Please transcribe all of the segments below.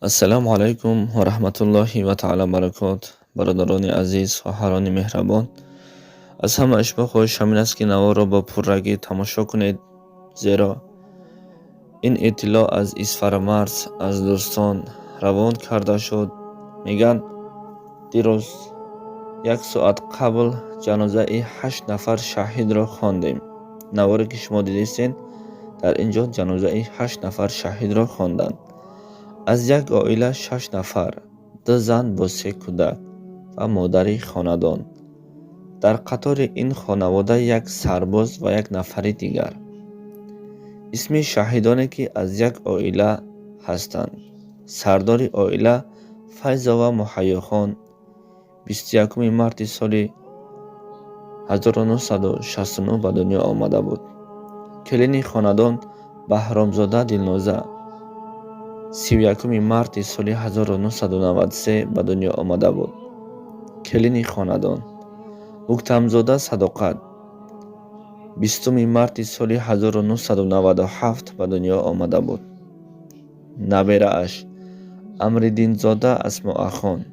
Ассалому алайкум ва раҳматуллоҳи ва таъала баракот. Бародарони азиз, хоҳарони меҳрабон, аз ҳамаи шумо хоҳиш ҳамин аст, ки наворро бо пуррагӣ тамошо кунед, зеро ин иттилоъ аз Исфарамарз аз дӯстон равон карда шуд. Мегӯянд, дирӯз як соат қабл ҷанозаи ҳашт нафар шаҳидро хондем. Наворе ки шумо дидистед, дар ин ҷо ҷанозаи ҳашт нафар шаҳидро хонданд. Аз як оила шаш нафар, ду зан бо се кӯдак ва модари хонадон. Дар қатори ин хонавода як сарбоз ва як нафари дигар. Исми шаҳидоне, ки аз як оила ҳастанд: сардори оила Файзова Муҳайёхон 21 марти соли 1969 ба дунё омада буд. Келини хонадон Баҳромзода Дилноза 31 марти соли 1993 ба дунё омада буд. Келини хонадон Уктамзода Садоқат 20 марти соли 1997 ба дунё омада буд. Наберааш Амриддинзода Асмоахон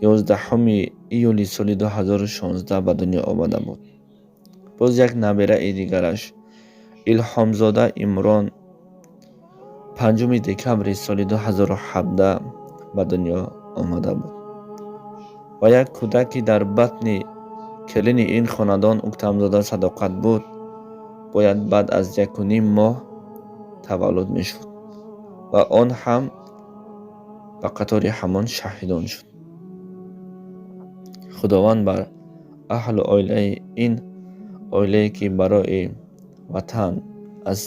11 июли соли 2016 ба дунё омада буд. Боз як набераи дигараш Илҳомзода Имрон 5 декабри соли 2017 ба дунё омада буд. Ва як кӯдаке дар батни келини ин хонадон Уктамзода Садоқат буд, бояд баъд аз якуним моҳ таваллуд мешуд ва он ҳам ба қатори ҳамон шаҳидон шуд. Худованд бар аҳлу оилаи ин оилае, ки барои ватан аз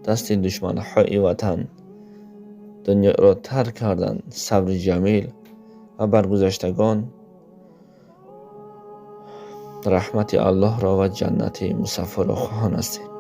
дасти душманҳои ватан дунёро тарк карданд, сабри ҷамил ва бар гузаштагон раҳмати Аллоҳро ва ҷаннати мусаффоро хоҳон ҳастем.